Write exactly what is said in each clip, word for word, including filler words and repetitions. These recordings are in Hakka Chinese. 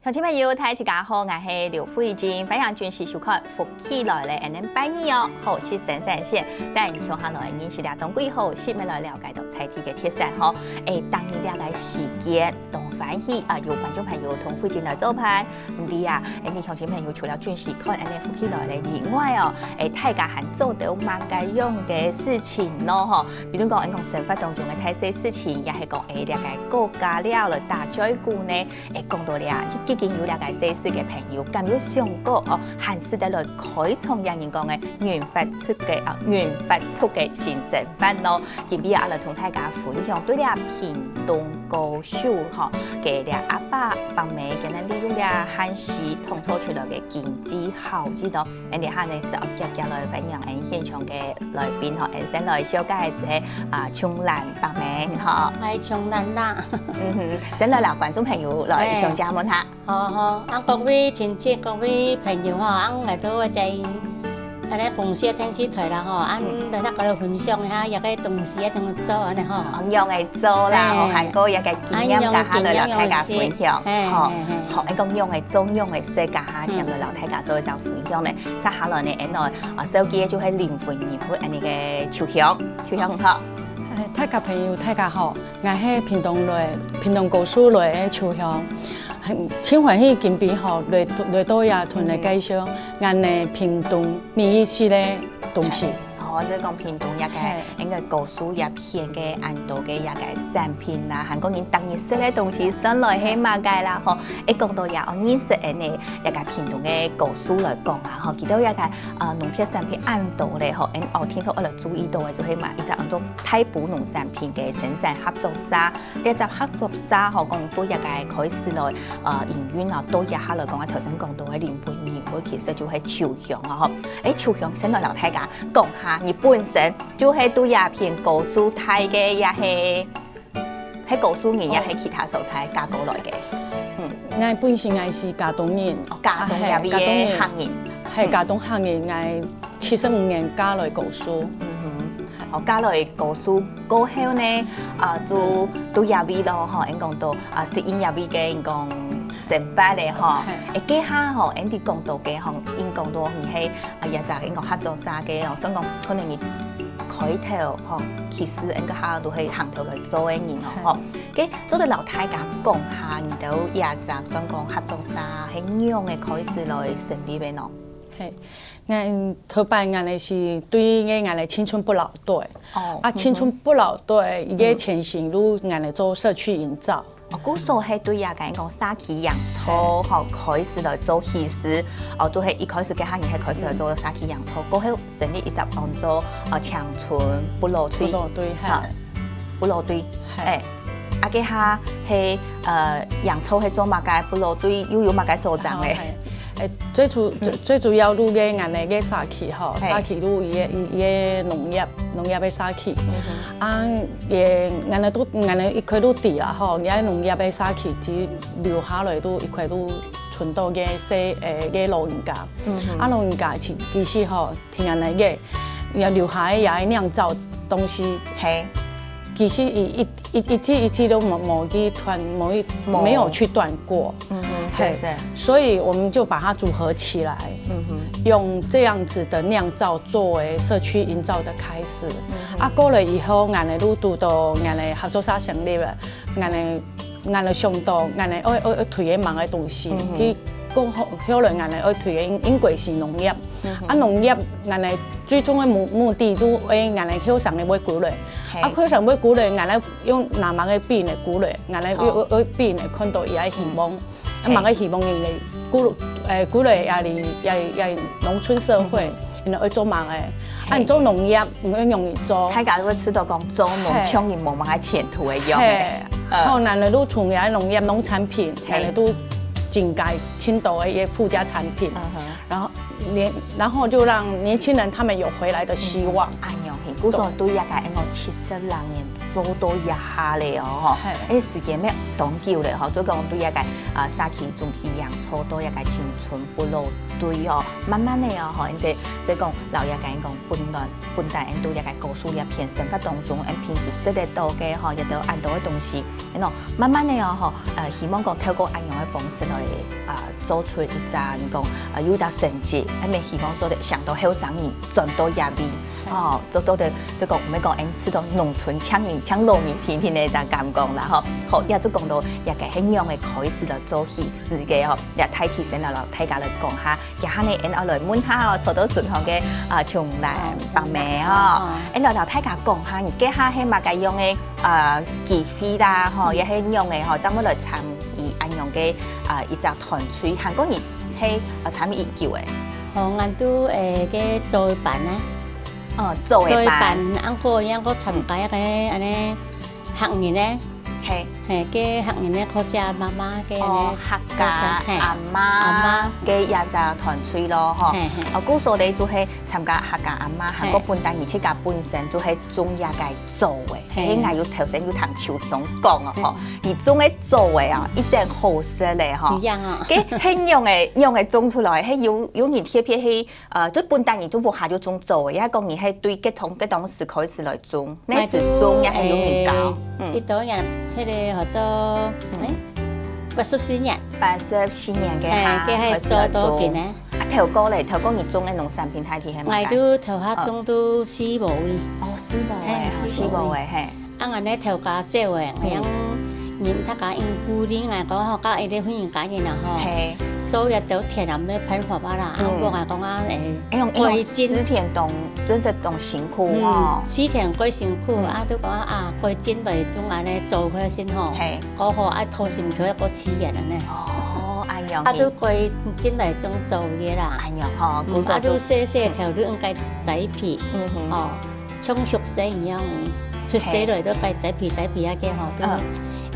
鄉親朋友，大家好，𠊎係劉慧晶，歡迎準時收看《福氣來了》，恁樣拜二哦，好食生產線，帶你共下來認識這當季好食，乜來了解到在地个特產吼。誒，當日這個時間當歡喜啊，有觀眾朋友同慧晶來做伴，毋知啊，誒，你鄉親朋友除了準時看恁樣《福氣來了》以外哦，誒，大家還做得麼个樣个事情呢？吼，比如講，𠊎講生活當中个大細事情，也係講，誒，這個過家了來打嘴鼓呢？ 誒，講到這，已經有這個細事个朋友，敢有想過哦，還使得來開創這人講个銀髮族个啊，銀髮族个新生活咯？今晡日啊，來同大家分享，對這屏東高樹吼，个這阿爸伯姆，佢等利用這限時創造出來个經濟效益咯。恁樣下呢，就愛遽遽來歡迎𠊎現場个來賓吼，𠊎先來紹介一下啊，松蘭伯姆吼。哎，松蘭啦。嗯哼，先來摎觀眾朋友來相借問下。 好好，啊，各位親戚、各位朋友吼，啊，𠊎都會在恁呢公視个電視台啦吼，啊，大家過來分享一下這個東西啊，怎麼做恁呢吼。哦，仰會做啦，吼，嘿。還過這個經驗，啊，用家下來摎大家分享，經驗用心。嘿，吼，嘿，嘿。好，一個仰會做、仰會食，家下聽來摎大家做一隻分享呢。接下來呢，恁呢，啊，紹介就係靈魂人物，恁呢个秋香，秋香好。哎，大家朋友，大家好。 𠊎係屏東來，屏東高樹來个秋香，很，盡歡喜今晡吼，來，來到這同你介紹𠊎等屏東美味食个東西。哦，就講屏東這個，嘿。應該高樹這片个恁多个這個產品啦，還過人逐日食个東西，算來係麼个啦吼。誒，講到這，哦，認識恁呢，這個屏東个高樹來講啊，吼，佢兜這個，呃，農特產品恁多咧吼，誒，哦，聽說愛來注意到个，就係嘛，一隻安到大埔農產品个生產合作社。 這隻合作社吼，講對這個開始來，呃，營運啊，到這下來講啊，頭先講到个靈魂人物，其實就係秋香啊吼。誒，秋香先來摎大家講下，你本身就係對這片高樹大个，也係，係高樹人，也係其他所在嫁過來个？嗯。𠊎本身𠊎係佳冬人。哦，佳冬這位个客人。啊，嘿，佳冬人。嘿，佳冬客人，𠊎七十五年嫁來高樹。嗯哼。哦，嫁來高樹 過後呢，啊，就對這位咯，吼，應講到，啊，適應這位个，應講生活咧，吼。嘿。誒，該下吼，𠊎等講到个吼，應講到你係，啊，這隻應講合作社个哦，算講可能你開頭吼，其實應該下都係行頭來做个人哦，吼。嘿。該做得摎大家講下，你兜這隻算講合作社係仰个開始來成立个喏？嘿，𠊎頭擺𠊎等係對个𠊎等青春不老隊， 哦，啊，青春不老隊，佢个前身就𠊎等做社區營造。哦，故所係對這個講社區營造，吼，開始來做起始，哦，就係一開始該下你係開始來做社區營造，過後成立一隻安到，呃，青春不老隊。不老隊，哈，不老隊，嘿。誒，啊，該下係，呃，營造係做麼个？不老隊又有麼个所長誒？哦，嘿。 誒，最主，最，最主要就个𠊎等个社區吼，嘿。社區就一個，一個農業，農業个社區。啊，也，𠊎等都，𠊎等一開就知啦吼，𠊎農業个社區只留下來就一塊就賰到个細，誒，个老人家。啊，老人家其，其實吼，聽𠊎等个，也留下个也係釀造東西。嘿。其實一，一 一，一直，一直都沒，沒去斷，沒，沒有去斷過。嗯哼，嘿，就是。所以我們就把它組合起來，嗯哼。用這樣子的釀造作為社區營造的開始。嗯哼。啊，過了以後，𠊎等就堵到𠊎等合作社成立了，𠊎等，𠊎等想到，𠊎等愛，愛，愛推个麼个東西，嗯哼。去過後，後來𠊎等愛推个應，應該是農業。嗯哼。啊，農業，𠊎等最終个目，目的就愛𠊎等後生个會過來。嘿。啊，後生會過來，𠊎等 用拿麼个比呢，鼓勵，𠊎等愛，愛，愛比呢，看到佢个希望，啊，麼个希望佢呢，鼓，誒，鼓勵也係，也，也農村社會，然後愛做麼个？啊，你做農業，毋會容易做。大家都會知道講做農，嘿。像你無麼个前途个樣。嘿，嗯。好，𠊎等就從這農業、農產品，嘿。𠊎等就增加盡多个一個附加產品。嗯哼。 然後年，然後就讓年輕人他們有回來的希望。嗯，恁樣，嘿，故所對這個，應該七十零年做到這下咧哦，吼。嘿。誒，時間也當久咧，吼，就講對這個，啊，社區中心營造到這個青春不老隊哦。慢慢个哦，吼，𠊎兜就講，摎這个講分段，分擔𠊎兜這个故事這片生活當中，𠊎平時食得到个吼，這兜恁多个東西，然後慢慢个哦，吼，呃，希望講透過恁樣个方式來，啊，做出一隻，你講，呃，有一隻成績，𠊎兜希望做得想到後生人轉到這位，哦，做到个，就講毋係講𠊎兜食到農村像人，像老人天天个一隻感覺啦，吼。好，也就講到這个係仰个開始來做起始个吼，也大體先來摎大家來講下。 這下呢，𠊎愛來問下哦，坐到脣項个，啊，松蘭伯姆吼，哦，松蘭，哦。𠊎來摎大家講下，你這下係麼个樣个，啊，機會啦，吼，嗯。也係仰个吼，正會來參與恁樣个，啊，一隻團隊，還過你係，啊，參與已久个。哦，𠊎都，誒，个做一半呢。哦，做一半。做一半，還過，還過參加一个，嗯。恁呢，客人呢。 嘿。嘿，个客人个客家媽媽个哦，客家阿嬤，嘿，阿嬤。个這隻團隊咯，吼。嘿，嘿。哦，故所咧就係參加客家阿嬤，還過，嘿。本身你自家本身就係種這个棗个，嘿。嘿，𠊎有頭先有聽秋香講哦，吼，嗯。你種个棗个啊，一定好食咧，吼。一樣哦。个，係仰个，仰个種出來，係有，有人特別去 呃，就本身你就屋下就種棗个，也講你係對幾當，幾當時開始來種，那時種也係有人教。嗯。一多年，該个叫做，嗯。誒，八十四年。八十四年个哈，嘿，該還開始來種。做到今呢。啊，頭過咧，頭過你種个農產品大體係麼个？𠊎都頭下種到四寶位。哦，四寶位，嘿，四寶位。四寶位，嘿。 啊，𠊎呢頭家做个，嗯。恁樣人大家因鼓勵𠊎講吼，佮一个婦人家人啊吼，嘿。做一兜田啊，愛辦法啊啦，啊，嗯。𠊎講啊，誒，哎喲，因為耕種。種田當，真是當辛苦哦。嗯，耕田過辛苦，嗯。啊，都講啊，過種來種恁呢，做開先吼，嘿。過好，啊，土心口過起眼了呢。哦，哎喲，啊，都過種來種做个啦。哎喲，吼，嗯，故所都，啊，都細細頭，嗯。都應該栽培，嗯哼。哦。 像畜生一樣，出世來都該栽培栽培啊，該吼，都嗯。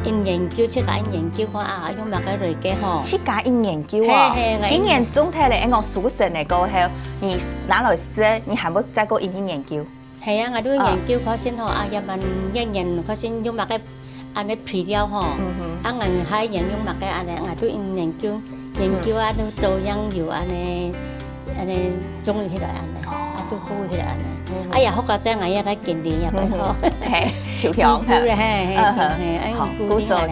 因研究，自家因研究看啊，用麼个來个吼。自家因研究啊，嘿，嘿，𠊎因研究。今年種忒了，𠊎講收成了過後，你拿來食，你還會再過因去研究？係啊，𠊎都研究看先吼，啊，也蠻年年看先用麼个 恁呢肥料吼，嗯哼。啊，𠊎下一年用麼个恁呢，𠊎都研究，研究啊，都做樣有恁呢，恁呢種起來恁呢，哦。啊，都好起來恁呢。嗯哼。哎呀，好佳哉𠊎也該經歷也蠻好。嗯哼。嘿，秋香，研究了，嘿，嘿，嗯哼。嘿，哎，好，研究了，故所，嘿。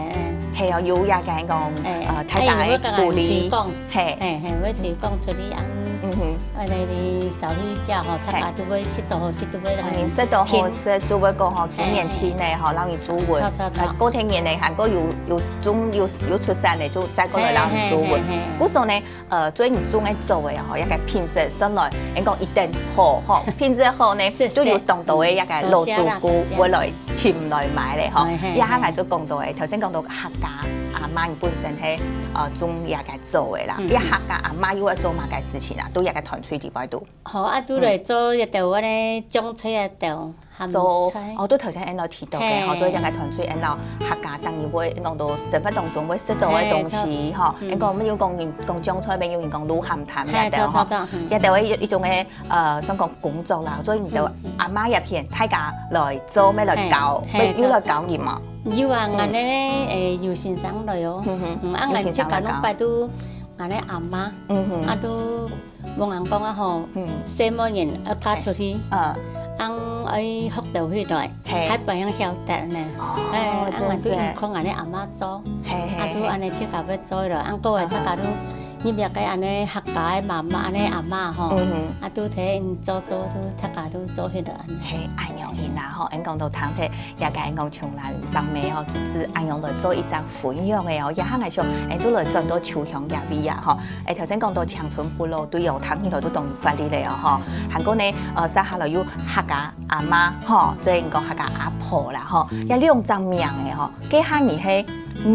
嘿哦，有也該講，哎，呃，大家的鼓勵。哎，有个人推廣。 嘿。嘿，嘿，愛推廣出去啊。嗯哼。恁呢燒去食吼，大家都會食到好食，都會哦，你食到好食，聽。就會講吼，今年天呢，嘿，嘿。吼，摎你煮穩。著，著，著。呃，過天年呢，還過有，有種，有，有出產的，就再過來摎你煮穩。嘿，嘿，嘿，嘿。故所呢，呃，做你種个棗个吼，該个品質上來，應該一定好吼，品質好呢，謝謝。就有當多个該个老主顧，多謝啦，多謝。會來尋來買咧吼。嘿，嘿，這下𠊎就講到个，頭先講到客家阿嬤，你本身係，呃，種這个 做个啦。嗯。這客家阿嬤又愛做麼个事情啊？都這个團隊裡背都。好，啊，都來做一兜恁呢種菜啊，兜鹹菜。做，哦，都頭先𠊎提到个，嘿。吼，做這个團隊，𠊎客家當然會講到生活當中會食到个東西，嘿，吼。嗯。𠊎講，有講人講種菜，有人講滷鹹淡，嘿，這兜，吼。著，著，著，嗯。這兜个一，一種个，呃，算講工作啦，所以你兜嗯，嗯。阿嬤這片，大家來做，愛來教，嘿，嘿，愛，又來教你嘛。著，著。有啊，嗯。𠊎呢，誒，有先生來哦。嗯哼。嗯，啊，有先生來教。𠊎自家攏擺都 𠊎个阿嬤，嗯哼。啊，都問人講啊吼，嗯。細妹人愛嫁出去，嘿。嗯。恁愛學到起來，嘿。還不曉得呢。哦，哎，啊，真是。𠊎都因看𠊎个阿嬤做，嘿，嘿，啊，都恁呢自家愛做了，啊，各位大家都，嗯哼。你別个恁呢客家个媽媽，恁呢阿嬤吼，嗯哼。啊，都替𠊎做做，都大家都做起來恁呢。嘿，恁樣形啊吼，𠊎講到聽忒 也該講像咱當妹吼，其實恁樣來做一隻分享个哦，也還來想，誒，就來轉到秋香這位啊吼。誒，頭先講到青春不老，對哦，聽起來就當有活力个哦吼。還過呢，呃，接下來有客家阿嬤吼，所以講客家阿婆啦吼，這兩隻名个吼，該下你係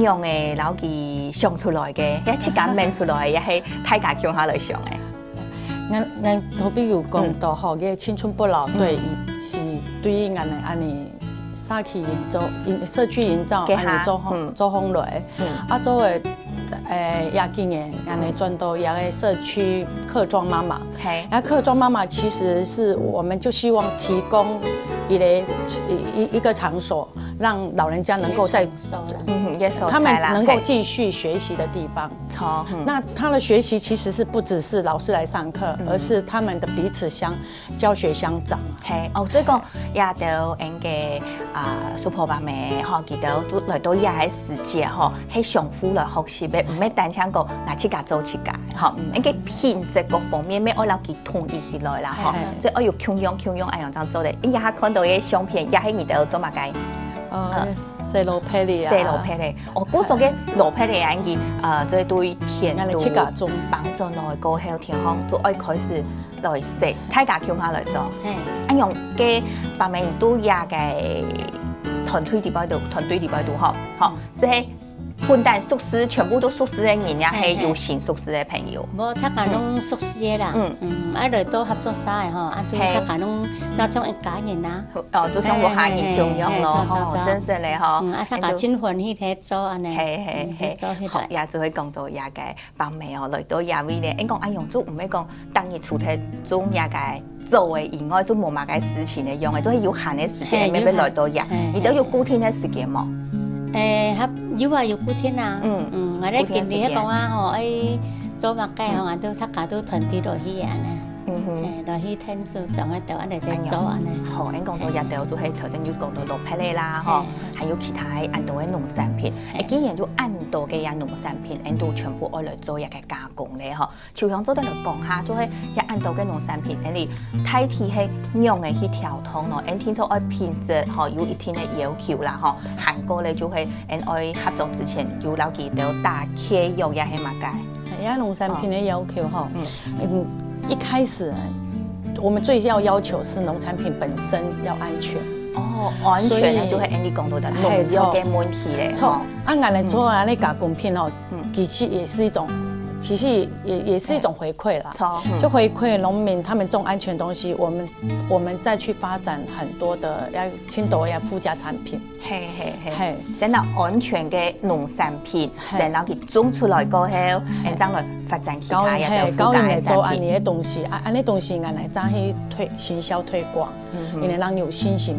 仰仔摎佢想出來个，也自家愐出來个，也係大家共下來想个。 𠊎，𠊎頭先有講到吼，嗯。該青春不老，對，嗯。是對於𠊎等恁呢社區營造，營，社區營造該下，恁呢做好，嗯。做好來。嗯。啊，做个，呃，這幾年，恁呢轉到這个社區客庄媽媽。嘿。那客庄媽媽其實是我們就希望提供一个一一一个场所，让老人家能够在一个场所啦嗯，也所他们在啦，能够嘿继续学习的地方。错，嗯那他的学习其实是不只是老师来上课，而是他们的彼此相教学相长。嘿，哦，所以讲，也都恁个啊，苏婆伯姆吼，佢兜都來到這个時節吼，係相互來學習个，毋係單淨講拿自家做自家吼，恁个品質各方面，愛摎佢統一起來啦吼嘿，所以愛有共樣共樣恁樣正做得。因為佢看到个相片，也係你兜做麼个？呃，洗蘿蔔哩啊，洗蘿蔔个，哦，故所个蘿蔔个恁个，呃，所以對田俺都自家種幫助來過後，天空就愛開始來洗，大家共下來做。嘿，恁樣个伯姆都也个團隊裡背度，團隊裡背度吼，吼，係本來熟識，全部都熟識个人，也係有新熟識个朋友。無大家攏熟識个啦，嗯嗯，啊來到合作社个吼，啊都嘿大家攏當像一家人啊，哦，就像屋下人共樣咯，嘿嘿嘿吼，嘿真實个吼。嗯，啊大家真歡喜來做安尼，嘿嘿嘿，嗯做起來，好，也就會講到也个伯姆哦，來到這位呢，應講恁樣就毋係講當日除忒種這个做个以外，就無麼个事情个樣个，就係有閒个時間，嘿乜乜來到這有閒嘿。你兜有固定个時間無？誒，合有啊有固定啊，嗯嗯，啊你固定時間今日講啊吼，誒，做麼个吼，啊都大家都團隊落去安尼，嗯哼。誒，落去天主總个頭安尼在做安尼，好，恁講到這兜就係頭先有講到蘿蔔个啦，吼嘿，還有其他个恁多个農產品。嘿誒，既然有恁多个呀農產品，恁都全部愛來做一个加工咧，吼。就像做得來講下，就係這恁多个農產品，恁你大體係仰个去調動咯，恁聽說愛品質吼有一定个要求啦，吼。還過咧就係恁愛合作之前有摎佢兜打契約也係麼个？哎呀，農產品的要求哈，嗯，一開始我們最要要求是農產品本身要安全。哦，安全个所以就係恁你講到个嘿農藥个問題咧，錯吼。啊，俺來做啊，那加工品哦嗯，其實也是一種，其實也也是一種回饋啦。錯，嗯就回饋農民他們種安全東西，我們我們再去發展很多的要青島要附加產品。嘿嘿嘿嘿，先拿安全个農產品，嘿先拿佢種出來過後，然後再來發展其他教人嘿，个附加个教人來做產品。恁呢个東西，啊，恁呢東西俺來再去推行銷推廣，嗯因為人有信心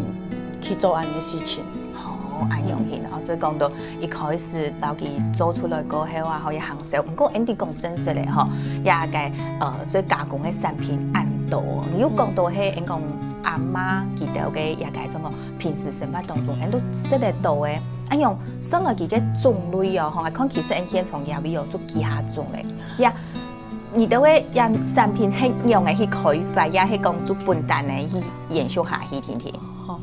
去做恁呢个事情。哦，恁樣形哦，所以講到一開始到佢做出來過後啊，可以行銷。毋過Andy講真實个吼，也个呃，所以加工个產品恁多。你有講到係，人講阿媽佢兜个也个種个平時生活當中，人都食得到个。恁樣，算來佢个種類哦，吼，看其實人現場也有做幾下種咧。呀，你兜个呀產品係仰个去開發，也係講就本單个去延續下去，天天。吼，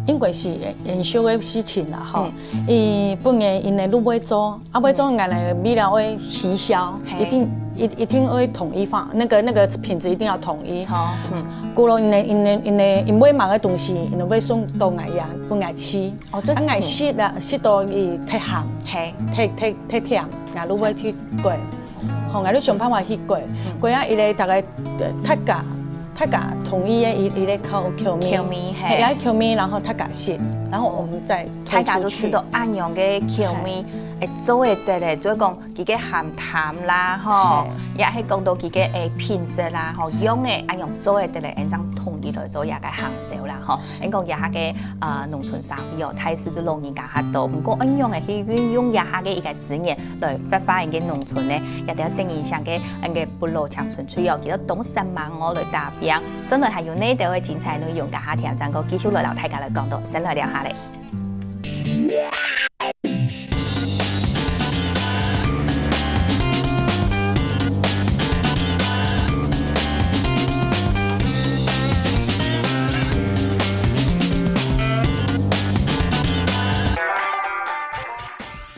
應該是延續个事情啦，吼。伊本來因為你會做，啊，會做，原來為了愛行銷，嘿一定一一定愛統一化，那個那個品質一定要統一。好，嗯，故所因為因為因為因為買个東西，因為會送到𠊎呀，分𠊎試。哦，這啊，𠊎試啦，試到伊忒鹹，嘿，忒忒忒甜，𠊎就會去改。吼，𠊎就想辦法去改。改啊，伊个大概呃，大家大家統一个伊伊个口口味，口味嘿嘿，也口味，然後大家試，然後我們再推出去大家都試到恁樣个口味，會做會得咧，就係講佢个鹹淡啦，吼嘿，也係講到佢个誒品質啦，吼，樣个恁樣做會得咧，恁樣統一來做這个行銷啦，吼。恁講這下个呃農村社會哦，大勢就老人家較多，毋過恁樣个去運用這下个一个資源來發展一个農村呢，也得等於像个恁个部落青春隊哦，佢都當煞猛哦來打拼。 將來還有哪兜个精彩內容，佮下聽正哥繼續來摎大家來講到，先來尞下咧。